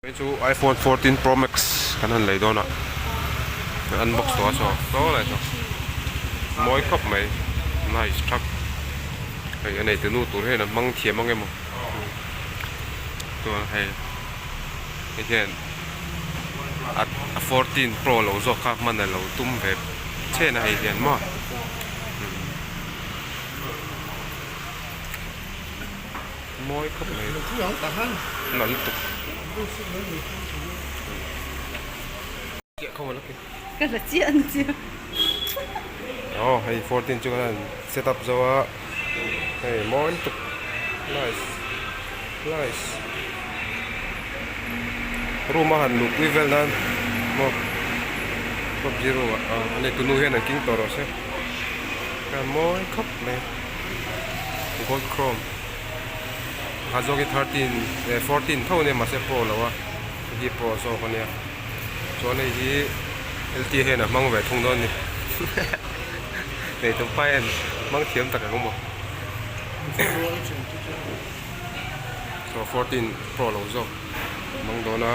Hei chu iPhone 14 Pro Max kan han lei dawn a, kan unbox tawh a saw saw lai saw mawi khawp mai nice thak hei a neitu nu tur hian a hmang thiam ang emaw chuan hei hei hian a 14 Pro lo zawk kha hman a lo tum ve chen a hei hian maw. Mawi khawp mai nalh lutuk. Ka la chiah an chiah. Aw hei 14 chu kan han set up zo a hei mawi lutuk nice nice room a han luh pui vel nan maw PUBG room ah a nei tunu hian an king tawh rawh se mawi khawp mai. Gold chrome pakhat zawk hi 13 eh 14 tho ania mahse pro lo a hei hi pro zawk ania chuan hei hi lt hian a hmang ve thung dawn a ni nei tum pa hian hmang thiam tak ang maw so 14 pro lo zawk hmang dawn a.